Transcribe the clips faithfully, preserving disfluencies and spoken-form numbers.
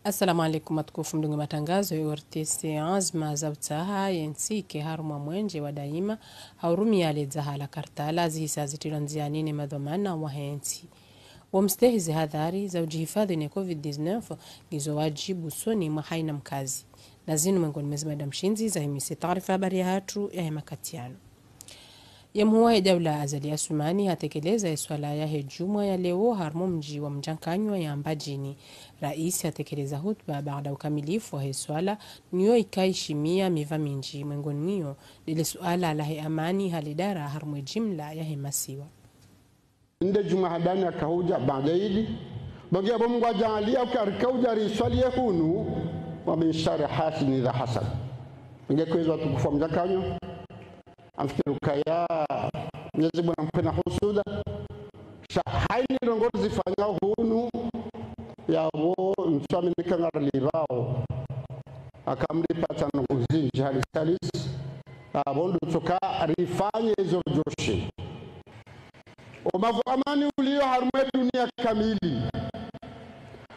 Assalamu alaikum, matukufu mdungao matangazo ya O R T C. Anzma za utsaha yentsi ike harumwa mwenje wa daima, ha urumia ledzaha la Kartala, zihisa zitrilwa ndziani ne madhwamana wahe ntsi. Wo mstehi ze hadhari za ujihifadhi ne covid dix-neuf, ngizo wajibu usoni mwa haina mkazi. Na zinu mwengoni mwa ze mada mshindzi zahimise taarifa habari yahatru yahe makati yanu. Ye mhuu wahe daula Azali Assoumani hatekeleza ye swala yahe djumwa ya leo harumwa mdji wa Mdjankanywa ya Mbadjini. Raisi hatekeleza hutuba baada ukamilifu wahe swala, nayo ika ishimia miva mindji, mwengoni mwayo ndele suala lahe amani ha ledara harumwa ye jimla yahe masiwa. Nde djumwa handani yaka hudja baada idi. Bo nge bo Mngu hadjaaliya uka rika hudja riswaliye hunu, wa min sharri hasidin idha hasad. Nge kwezi watukufu wa Mdjankanywa, ngamfikiri ukaya Mwenyezi Mngu namkwe na husuda. Sha haina ndrongoo rizifanya hunu, yapvo ntsu amini uka ngarilipvao. Aka mripvatsa ndrongoo zindji halisi halisi. Yapvo ndo tsoka rifanye izo ridjoshinda. Wo mavu amani uliyo harumwa ye dunia kamili.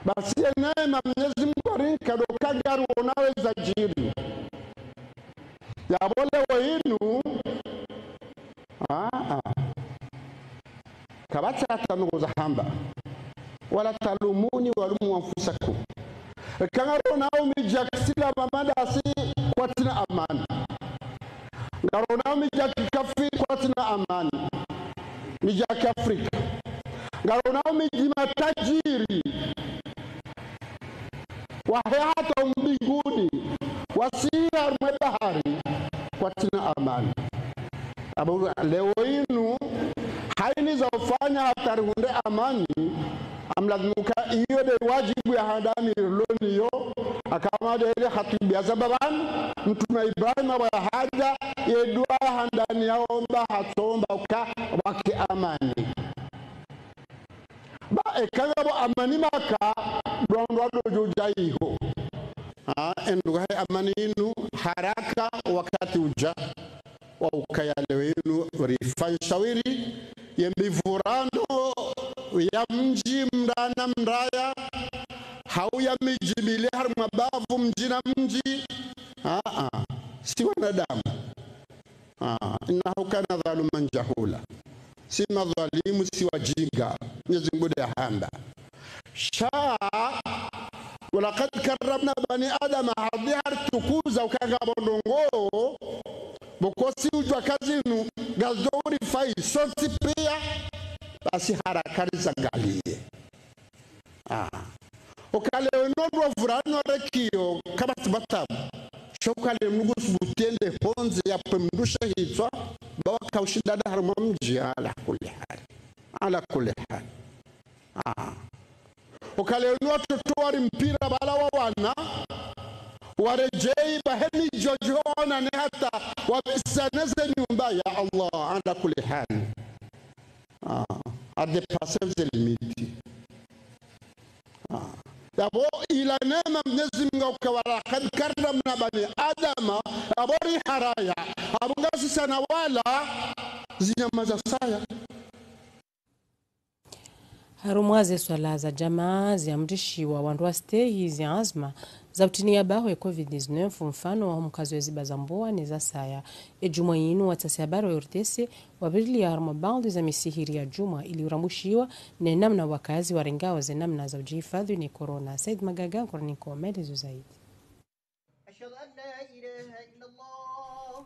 Basi ye neema Mwenyezi Mngu harinka ndo uka ngarionao eza djiri. Yapvo leo inu, ah, ah. Kapvatsi hata ndrongoo za hamba. ولا تلوموني ولوموا أنفسكم. Eka ngarionao midji ya kiislamu madasi kwatsina amani. Ngarionao midji ya kikafiri kwatsina amani. Midji ya kiafrika. Ngarionao midji matajiri. Waheya hata mbinguni. Wasihi harumwa ye bahari. Kwatsina amani. Yapvo leo inu, haina za ufanya hata rihundre amani, ngamlazimu uka iyo nde wajibu ya handani rilo nayo, hama nde ile hatwibu ya zamba pvanu, Mtrume Ibrahima pvwa yahadja, ye dua ya handani yaomba, hatsomba uka pvwake amani. Ba eka ngapvo amani Maka, ndo wandru wadjo udja iho. Ah, ndo uka he amani inu, haraka wakati udja, wa ukaya leo inu, rifanye shawiri, ye mivurano ya mdji mdru na mdru ya, hau ya midji mili harumwa bavu mdji na mdji. Ah, ah, si wanadamu. Ah, إنه كان ظلوما جهولا. Si madhwalimu, si wajinga. Mwenyezi Mngu nde yahamba. Sha, ولقد كرمنا بني آدم, hadi haritukuza uka ngapvo ndrongoo, pvoko si udjua uka zinu, ngazo urifai, sontsi pia, basi haraka rizangaliye. Ah. Uka leo inu ndo wavurano warekiyo, kapvatsi pvatabu. Sha uka leo inu ngusubutu yende pvondze yapve mdru she hitswa, ba waka ushinda nda harumwa mdji, ala kulli hali. Ala kulli hali. Ah. Uka leo inu watoto wari mpira pvala wawana, waredjei pvahe midji wadjo onane hata wapvisane ze nyumba, ya Allah, ala kulli hali. Ah, a dépassé ze limite. Ah. Yapvo ila neema Mwenyezi Mngu uka ولقد كرمنا بني آدم, yapvo riharaya, yapvo ngasi sawa na wala zinyama za saya. Harumwa ze swala za jamaa ziamrishiwa wandru wastehi ze anzma za utiniya baho ye covid dix-neuf, mfano waho mkazo we ziba za mbwa ne za saya. Ye djumwa yinu watsasi habari wa O R T C wapvirilia harumwa baadhwi za misihiri ya djumwa ili urambushiwa ne namna wakazi warengao ze namna za ujihifadhi ne corona. Said Magaga, Koroniko, maelezo zaidi.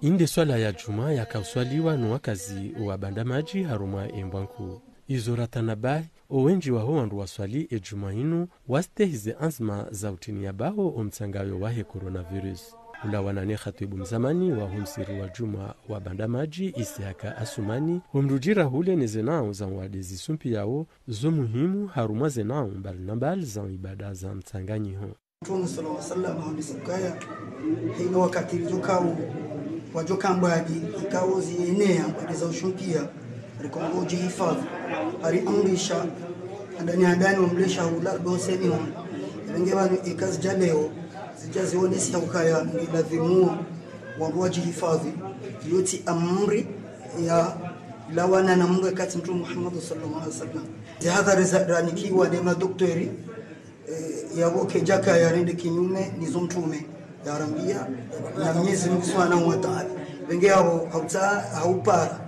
Inde swala ya djumwa yaka uswaliwa no wakazi wa Bandamadji harumwa ye mbwa nkuu. Izo ratanabahi, owendji waho wandru waswali ye djumwa yinu wastehi ze anzma za utiniya baho omtsangayo wahe coronavirus. Ulawana ne khatibu mzamani waho msihiri wa djumwa wa Bandamadji, Isihaka Asumani, omdru udjira hule ne ze nau za wade zisumpiyao zo muhimu harumwa ze nau mbali na mbali za ibada za mtsanganyiho. Mtrume swallallahu alayhi wasallam hawonesa ukaya, hayina wakati ridjo kao, wadjo ka mbwadi, ikao zienea, mbwadi za ushunkia, riko ngo udjihifadhi. Hariamrisha, handani handani wamlesha hula, doseni hunu. Ebe nge pvanu eka zidja leo, zidja zionesa ukaya, ngilazimu, wandru wadjihifadhi. Iyo tsi amri ya lawana na Mngu wakati Mtrume Muhammad swallallahu alayhi wasallam. Zihadhari za ranikiwa ne madoktori, eh, Yapvo kedjaka yarende kinyume nizo mtrume yarambia na Mnyezi Mungu Subhanahu wa Ta'ala. Pvenge yapvo hautsa, haupara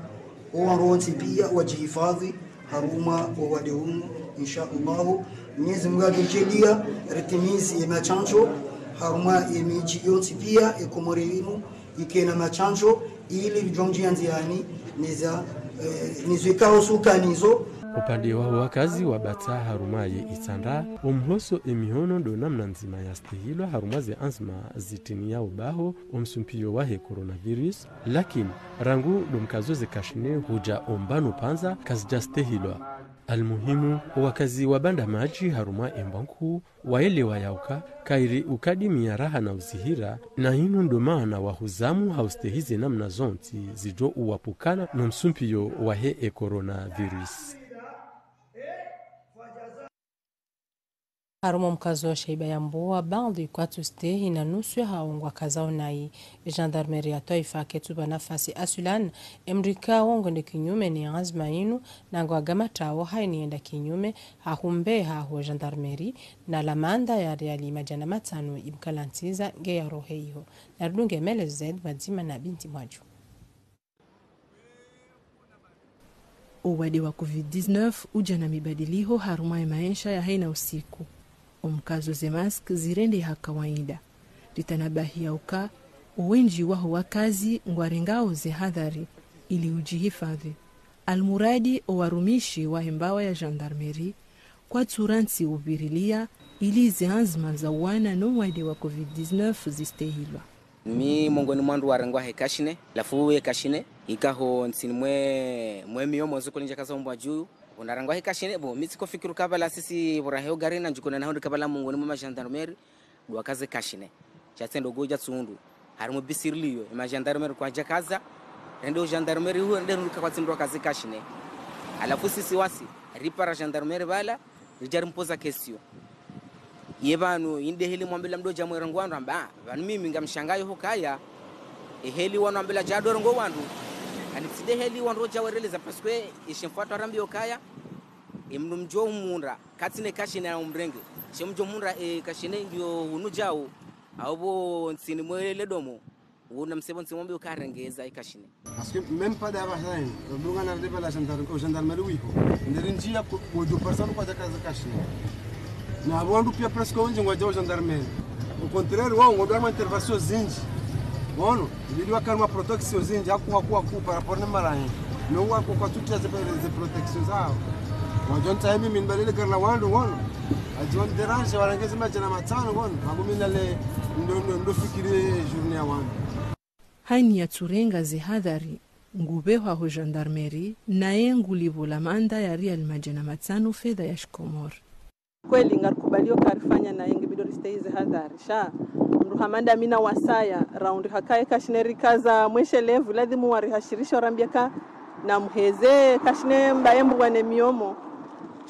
owandru wontsi pia wadjihifadhwi harumwa owade unu, insha Allahu. Mnyezi Mungu yadjodjaaliya ritimizi yemashantsho harumwa yemidji yontsi pia ye Komori inu yikena mashantsho ili ridjondjiya ndziani neza, eh, nizo ikao suka nizo. Upande waho wakazi wa Batsa harumwa ye Itsandra, omhoso emihono ndo namna ndzima yastehilwa harumwa ze anzma zitriniya ubaho omsumpviyo wahe coronavirus, lakini rangu ndo mkazo ze kashine hudja ombano pvandza kazidjastehilwa. Almuhimu, owakazi wa Bandamadji harumwa Embwankuu waelewa yauka kayiri ukadimiya raha na uzihira, na inu ndo maana wahuzamu haustehi ze namna zontsi zidjo uwapvukana no msumpviyo wahe e coronavirus. Harumwa mkazo wa shaiba ya mbuwa, baadhwi kwatsu stehi na nusu ya hawo ngwakazao nayi. Gendarmerie ya twaifa ketsuba nafasi aswilan emdru ikao ngwende kinyume ne anzma inu, na ngwagamatrao haini yenda kinyume, hahumbe haho gendarmerie, na lamanda ya riali madjana matsanu imkalantsiza nge ya rohe iho. Narudunge Mele Zed pvadzima na Binti Mwadju. Owade wa covid dix-neuf udja na mibadiliho harumwa ye maesha ya haina usiku. Omkazo ze mask zirendeha kawaida. Ritanabahi yauka owendji waho wakazi ngwarengao ze hadhari ili udjihifadhwi. Almuradi owarumishi wahe mbawa ya gendarmerie kwatsu rantsi uvirilia ili ze anzma za uwana no wade wa covid dix-neuf zistehilwa. Mi mongoni mwa wandru warengwa he kashine, halafu ye kashine ikaho ntsini mwe, mwe miyomo zo kolinja kaza umbwa dju. Pvo narengwa he kashine, bo, mi tsikofikiri kabla sisi pvo rahe ogari na ndjukona na hundri kabla mongoni mwa magendarmerie ndo wakaze kashine. Sha tsi ndo ngodja tsuhundru. Harimwa bisi riliyo, emagendarmerie kwadjakaza, rende ogendarmerie hu, rende rundru ka kwatsi ndo wakaze kashine. Halafu sisi wasi, ripara gendarmerie pvala, ridja rimpoza question. Ye pvanu, inde heli mwambilwa mdru dja mwerengo wandru amba, ah, pvanu mimi ngamshangayo hukaya. Eheli wanu wambilwa dja ndo warengo wandru. Ani tsi nde heli wandru dja wereleza parce que, eshe mfano warambiwa hukaya. Emdru mdjo humundra, katsina kashine na umrenge. She mdjo humundra, e, kashine ngiyo hunu djau. Au pvo ntsini mwe le domo. Wuna msebo ntsini mwambe ukarengeza e kashine. Parce que même pas d'avoir rien. Mdru ngana rende pvala gendarme, o gendarmerie wiho. Nderi ndjia ko, bo djo parisa kwadjakaza kashine. Na wandru pia presque wendji ngwadjao gendarmerie. Au contraire, wao ngwadjo harumwa intervention zindji. Wono, ibidi wakae harumwa protection zindji, haku, haku, haku, par rapport ne mara hindri. No wako kwatsutia ze, ze protection zao. Wadjo ntsaha mimi nibalele gari la wandru, wono. Adjo ndéranger, warengeze madjana matsanu, wono. Magumu na le, ndo, ndo, ndo fikiri journée ya wandru. Haini yatsurenga ze hadhari, ngupvehwa ho gendarmerie, naye ngulipvo lamanda ya riali madjana matsanu fedha ya shikomori. Kweli, ngarikubaliyo karifanya naye ngebidi ristehi ze hadhari. Sha, mdru hama nda mi na wasaya, round hakaye kashine rikaza mweshe levu, ladhimu warihashirisha warambia ka, na muheze kashine mbaye mbuwa ne miyomo.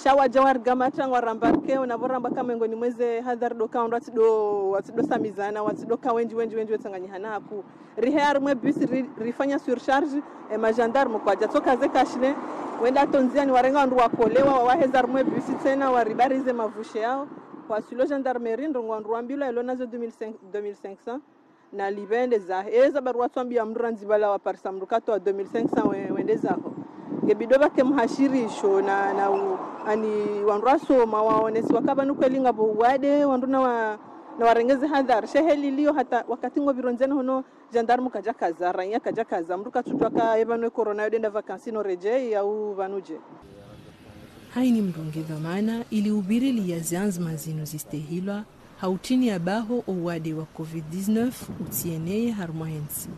Sha wadja warigamatra ngwarambarike, na pvo ramba ka mengoni mweze hadhari ndo ka wandru watsi ndo, watsi ndo samizana, watsi ndo ka wendji, wendji, wendji wetsanganyihana haku. Rihe harimwe bisi ri, rifanya surcharge, e magendarme kwadjatsokaze kashine, wenda to ndziani warenga wandru wakolewa, wawaheza harimwe bisi tsena, waribarize mavushe yao. Kwaswili o gendarmerie, ndrongo wandru wambilwa, elo nazo deux mille cinq, deux mille cinq cents, na lipvende zahe. Eza barua tswambia mdru randzi pvala waparisa mdru katoa deux mille cinq cents we, wende zaho. Ngebidi pvake mhashirisho, na, na u, ani wandru wasoma, waonesiwa ka pvanu kweli ngapvo uwade, wandru na wa, na warengeze hadhari. She heli liyo hata wakati ngopviro ndzena hono, gendarme kadjakaza, raiya kadjakaza, mdru katsudjuwa ka ye pvanu e corona yo ndenda vacances no redjei au pvanu dje. Haini mdru nge dhwamana ili upvirilia ze anzma zinu zistehilwa, ha utriniya baho owade wa covid dix-neuf utsieneye harumwa yentsi.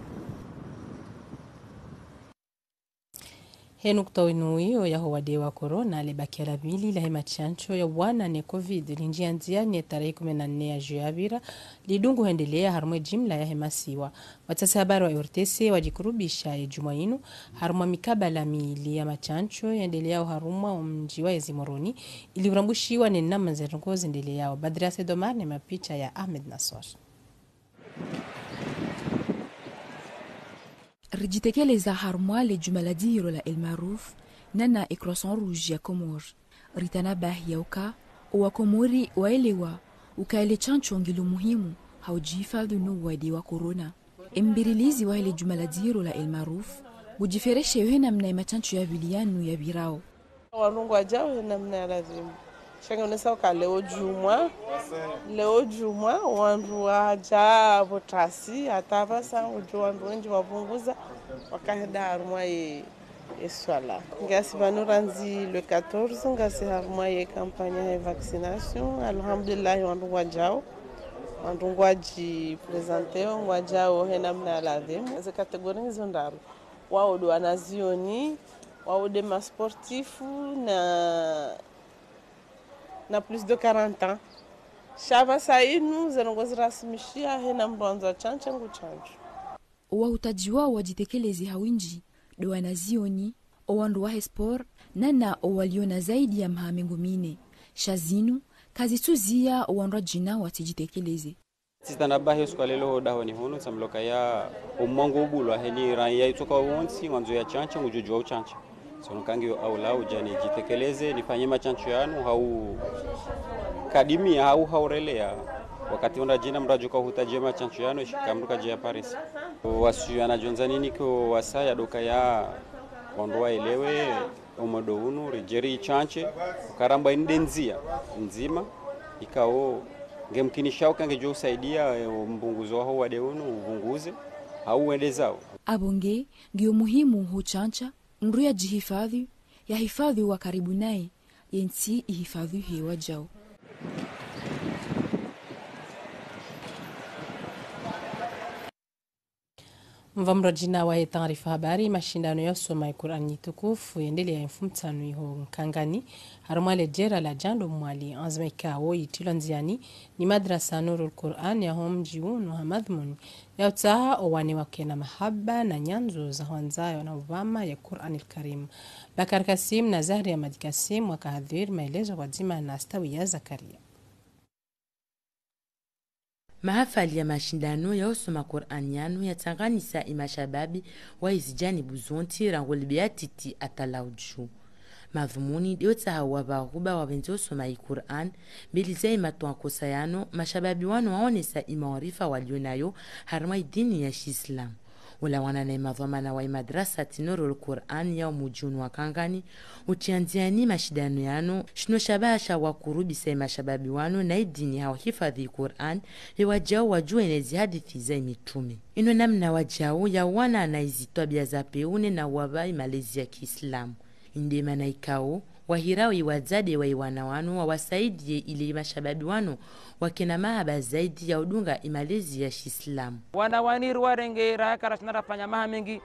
He nukta inu iyo yaho wade wa corona, le bakia la pvili lahe mashantsho ya uwana ne covid lindjiya ndziani ye tarehi kume na nne ya juin yapvira, lidungu hendeleya harumwa e jimla yahe masiwa. Watsasi habari wa O R T C wadjikurubisha ye djumwa inu harumwa mikabala mili ya mashantsho yendeleyao harumwa omdji wa yezi Moroni, ili urambushiwa ne namna ze ndrongoo zendeleyao. Badria Said Omar ne mapicha ya Ahmed Nassor. Ridjitekeleza harumwa le djumba la dzihiro la El Maarouf, nana e Croissant Rouge ya Comores. Ritanabahi yauka owa Komori waelewa Uka ele tsantso ngilo muhimu ha udjihifadhwi no uwade wa corona. Embirilizi wahe le djumba la dziro la El Maarouf, ngudjiferesheyo he namna ye matsantso ya pvili yanu yapvirao. Wandru ngwadjao he namna ya ladhimu. Sha nge unesa uka leo djumwa, leo djumwa, wandru wadja pvo tasi, hata pvasa ngudjo wandru wendji wapvunguza, wakahenda harumwa ye, ye swala. Ngasi pvanu randzi le quatorze, ngasi harumwa ye kampanya ya vaccination. Alhamdulillah, wandru ngwadjao, wandru ngwadji présenteo, ngwadjao he namna ya ladhimu. Ze catégorie ngizo ndraru. Wao ndo wanazioni, wao nde ma sportifs na, na plus de quarante ans. Sha pvasa inu, ze ndrongoo zirasimishiha, hena mndru andzo atsantse ngutsantso. Owahutadjiwao wadjitekeleze ha windji, ndo wanazioni, owandru wahe sport, nana owaliona zaidi ya maha mengo mine. Sha zinu, kazitsuziya owandru wadjina watsidjitekeleze. Tsitanabahi usiku wa leo dahoni hunu, tsamloka ya omwango ubulwa heni raya itsoka wontsi, ngwandzo yatsantse, ngudjodjuwa utsantsa. Tsono kangiyo aula udja nidjitekeleze, nifanye matsantso yanu, hau kadimiya, hau haureleya. Wakati wandru wadjina mndru adjoka uhutadji matsantso yanu, shika mndru kadja ya Paris. Wasiya nadjo ndza nini ko wasaya ndo uka ya wandru waelewe, omwando unu, ridje ritsantse, uka ramba inu nde ndziya ndzima, ikao ngemkinishao uka ngedjo usaidia, eh, ombunguzo waho uwade unu, upvunguze, hau wendezao. Apvo nge, ngiyo muhimu hutsantsa, mndru yadjihifadhwi, yahifadhwi wa karibu naye, yentsi ihifadhwi he wadjao. Mva mrajina wahe taarifa habari, mashindano ya usoma Ikurani tukufu yendeleya mfumotsanu iho Nkangani, harumwa ledjera la Djando Mwali. Anzma ikao itrilwa ndziani ni madrasa Nurul Quran yaho mdji unu ha madhumuni ya utsaha owana wakena mahaba na nyandzo za hwandza na upvama ye Quran al-Karim. Bakar Kasim na Zahri Ahmad Kasim wakahadhwiri, maelezo pvwadzima na Astawiya Zakaria. Mahafali ya mashindano ya usoma Kur'ani yanu yatsanganisa imashababi wa izidjanibu zontsi rangu libeya titi hata laudju. Madhumuni nde utsaha wa pvahuba wapvendze usoma iKur'ani, mbeli za imatwankosa yanu, mashababi wanu waonesa imaarifa walio nayo harimwa idini ya shiislamu. Ulawana na imadhwamana wa imadrasati Nurul Kur'ani ya umudji unu wa Kangani, utriya ndziani mashindano yanu, shinu shabaha sha wakurubisa imashababi wanu na idini ha uhifadhwi Kur'ani, ye wadjau wadjuwe ne zihadithi za imitrume. Inu namna wadjau ya uwana na izitwabia za pewu ne na uwapva imalezi ya kiislamu. Inde mana ikao, wahirao iwadzade wa iwana wanu wawasaidiye ile imashababi wanu wakena mahaba zaidi ya udunga imalezi ya shiislamu. Wana wanu ri warenge raha karashina rafanya maha mengi,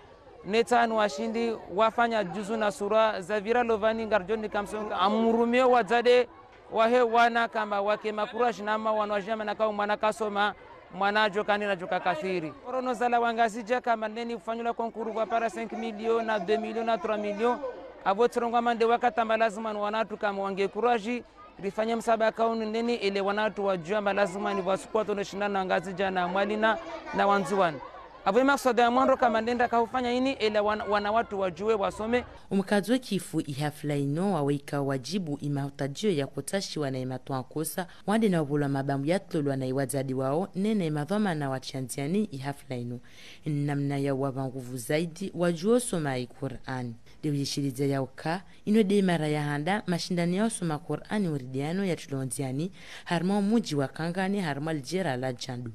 netsanu washindi wafanya juzu na sura za pvira lovani ngaridjo nika msonga. Amurumio wadzade wahe wana kamba wake makuraji na ma wana wajama na kao mwana kasoma, mwana adjo kani na djoka kafiri. Orono zala wangazidja kamba neni ufanyula konkuru wapara cinq millions na deux millions na trois millions. Apvo tsirongoa mande wakati amba lazima ni wanatru kamba wange kuraji, rifanye msabaka unu neni ile wanatru wadjuwe amba lazima ni wasuku watsono shindana Ngazidja na Mwali na, na Wandzuwani. Apvo imakswada ya mwando kamba nde nda kahufanya ini, ela wan-, wana watru wadjuwe wasome. Umkadzo kifu ihafla ino wawe ikao wadjibu imahutadjio ya kotsahiwa na imatwankosa, wande na upvolwa mabambu yatrolwa na iwadzade wao, nena imadhwamana watriya ndziani ihafla ino. Namna ya uwapva nguvu zaidi, wadjuwe usoma iKur'ani. Nde uyishilidza ya uka, ino nde imara ya handa, mashindano ya usoma Kur'ani uridiano yatrulwa ndziani, harimwa umudji wa Kangani, harimwa lidjera la Djando.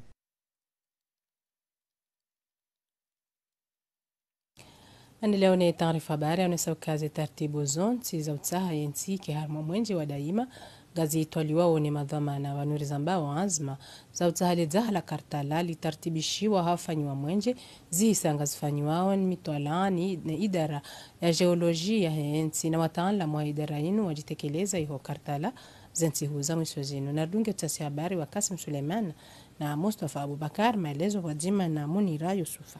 Maendeleo ne taarifa habari, yaonesa uka ze taratibu zontsi za utsaha yentsi ike harimwa mwenje wa daima, ngazitwaliwao ne madhwamana pvanu rizambao anzma za utsaha ledzaha la Kartala litaratibishiwa ha ufanyiwa mwenje, zisa ngazifanyiwao ni mitwalaani ne idara ya jeoloji yahe ntsi na wataanlamu wa idara inu wadjitekeleza iho Kartala, zentsihu za mwiso zinu. Naridunge utsasi habari wa Kasim Suleiman na Mustafa Abubakar, maelezo pvwadzima na Munira Yusufa.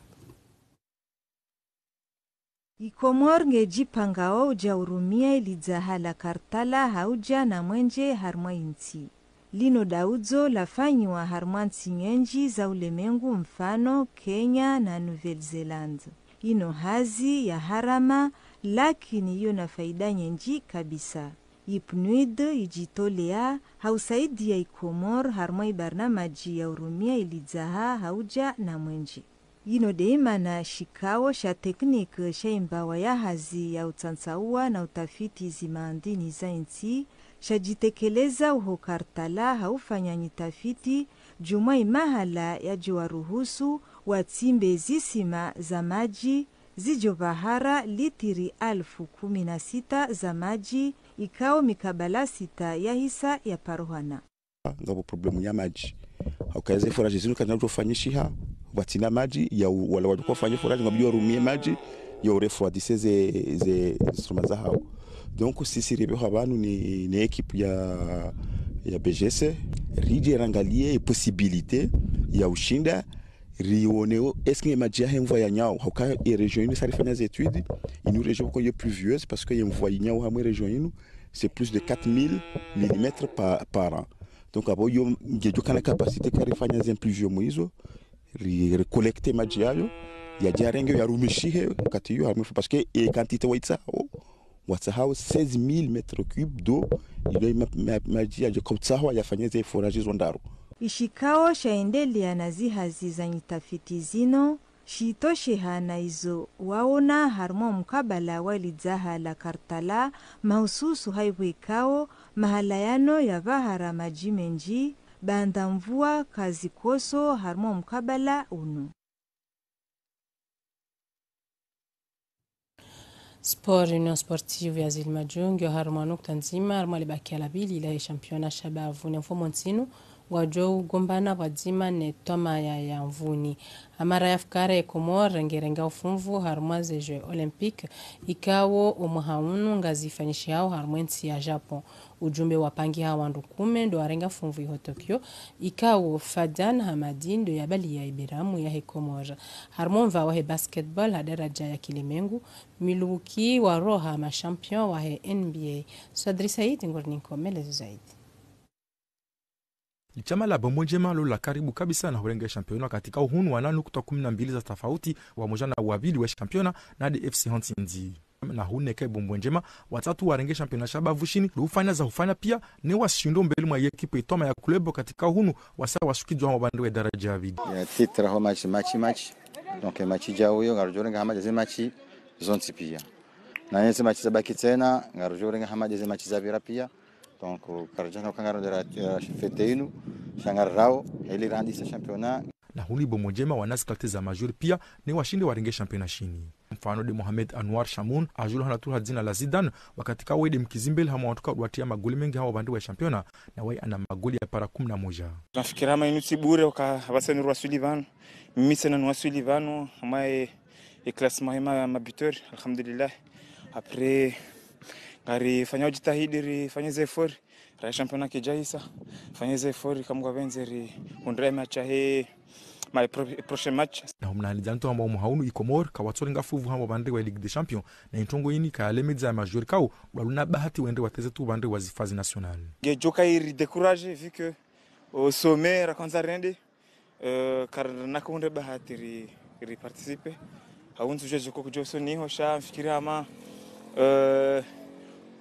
Ikomor ngedjipangao udja urumia ilidzaha la Kartala ha udja na mwenje harimwa intsi. Lino daudzo lafanyiwa harimwa ntsi nyendji za ulemengu, mfano Kenya na Nouvelle-Zélande. Ino hazi ya harama, lakini iyo na faida nyendji kabisa. I PNUD idjitolea ha usaidia i Komori harumwa i barnamaji ya urumia i Lidzaha ha uja na mwenje. Yinu de imana shikao sha tekniki sha i mbawa ya hazi ya utsantsaua na utafiti zi maandini za intsi shadjitekeleza uho Kartala ha ufanya nyitafiti djumwa i mahala yadjo waruhusu watsimbe zisima za madji zidjo pvahara litiri alfu kumi na sita za madji, ikao mikabala sita yahisa yaparuhana. Ngapvo problème ya madji. Hauka ze forage zinu kazina udjo fanyishiha, pvatsina madji, ya u-, wala wadjo ufanya forage, ngwabidi warumie madji, ya urefroidise ze, ze, ze instruments zahao. Donc, sisi ripvehwa pvanu ni, ni équipe ya, ya B G C, ridje rangalie possibilité ya ushinda, rione o, est-ce que madji yahe mvua yanyao. Hauka ye région inu sa rifanya ze études, inu région ko ye pluvieuse, parce que ye mvua inyao hamwe région inu, c'est plus de quatre mille millimètres par, par an. Donc, apvo yo ngedjo kana capacité ka rifanya ze impluvium izo, ri, ri collecter madji yayo, yadje yarenge yarumishihe, wakati yo, harumwa, parce que e quantité waitsahao, watsahao seize mille mètres cubes d'eau, ilo ma, ma, madji yadjo kautsahwa yafanye ze forage zo ndraru. Ishikao shaendelea na zihazi za nyitafiti zino, shitosheha na izo waona harumwa mkabala wa Lidzaha la Kartala, mahususu haipvo ikao mahala yano yapvahara madji mendji, baanda mvua kazikoso harumwa mkabala unu. Sport, Union Sportive ya Zilimadju ngiyo harumwa nukta ndzima harumwa libakia la pvili la ye championnat sha bavu, ne mfumo ntsinu ngwadjo ugombana pvwadzima ne Twamaya ya Mvuni. Amara ya fukare ye Komori ngerenga ufumvu harumwa ze Jeux Olympiques, ikao omwaha unu ngazifanyishihao harumwa entsi ya Japon. Ujumbe wapangiha wandru kume ndo warenga fumvu iho Tokyo, ikao Fadan Hamadi ndo yabalia iberamu yahe Komori. Harumwa omva wahe basketball ha daraja ya kilimengu, Milwaukee waroha ma champion wahe N B A. Swadri Said nguri ninko melezo zaidi. Lishama la Bombo Njema lo la karibu kabisa na hurenge championnat katika uhunu wana nukta kumi na mbili za tafauti, wamoja na wapvili we championnat na D F C Hantsinzi. Na hunu neka Bombo Njema, watsatsu warenge championnat sha bavu shini, ndo ufanya za hufanya pia, ne washindo mbeli mwa yekipe Twamaya ya Club katika uhunu, wasa washukidjwa hama upvande we daraja ya pvili. Ya titre ho match, match, match. Donc, match idjao iyo, ngarudjo renga hama dje ze match zontsi pia. Na neze match zabaki tsena, ngarudjo renga hama dje ze match zapvira pia. Donc, karidjana uka ngarondera, eh, fête inu, sha ngarirao, ili randise championnat. Na hunu Bombo Njema wana zi qualité za majeur pia, ne washinde warenge championnat shini. Mfano de Mohamed Anwar Shamoun, ajulwa hana turu ha dzina la Zidane, wakati kawe de mkizimbeli hama wandru ka udwatia magoli mengi hama upvande we championnat, na waye ana magoli yapara kumi na moja. Nafikira hama inu tsi bure uka apvasa ni rwaswili pvanu, mimi tsena nwaswili pvanu, hama e, e classement ya ma, ma buteur, alhamdulillah. Après, ngarifanya ujitahidi, rifanye ze effort, ra championnat kidjahisa, fanye ze effort, kamwe ngapvendze rihundre match yahe, ma pro-, prochain match. Na humna hali dzani tu hamba omwaha unu i Komori, kawatsorenga fumvu hama upvande wa Ligue des Champions, na introngo ini kayalemedza ya majeur kao, waluna bahati wende wateze tu upvande wa zi phases nationales. Ngedjo ka iri décourager, vu que au sommet, rakandza rende, euh, karina kahundre bahati ri, ri participer. Hawundzu jeje koko djoso niho sha mfikiri hama, euh,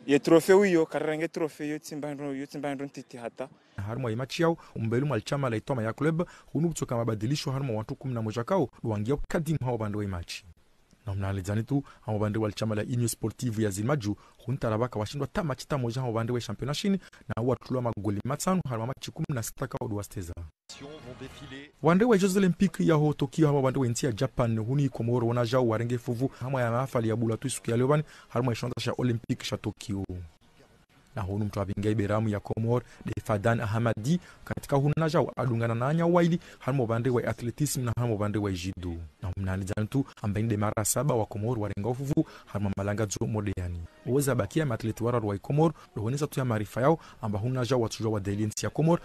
ye trophée uyo, karirenge trophée yo tsi mba ndro, yo tsi mba ndro ntiti hata. Harumwa ye match yao, umbeli mwa lishama la Twamaya ya Club, hunu kutsoka mabadilisho harumwa wandru kumi na moja kao, ndo wangia kadimu hama upvande we match. Na humna hali dzani tu, hama upvande wa lishama la Union Sportive ya Zilimadju, hunu tarabaka washindwa ta match ta moja hama upvande we championnat shini, na watulwa magoli matsanu, harumwa match kumi na sita kao ndo wasteza. Upvande we Jeux Olympiques yaho Tokyo hama upvande we ntsi ya Japan, hunu i Komori wanajao warenge fumvu, hama ya mahafali ya bula tu isuku ya leo pvani, harumwa ishandza sha Olympique sha Tokyo. Na hunu mtru apvinga iberamu ya Komori, de Fadan Ahamadi, katika hunu najao adungana na anya waili, harumwa upvande wa athlétisme na harumwa upvande wa judo. Na humna hali dzani tu, amba ini de mara saba wa Komori warenga ufumvu, harumwa malanga dzo modeyani. Oweza bakia ma athlètes wararu wa i Komori, ndo honesa tu ya maarifa yao, amba hunu najao watsujua wadeli entsi ya Komori,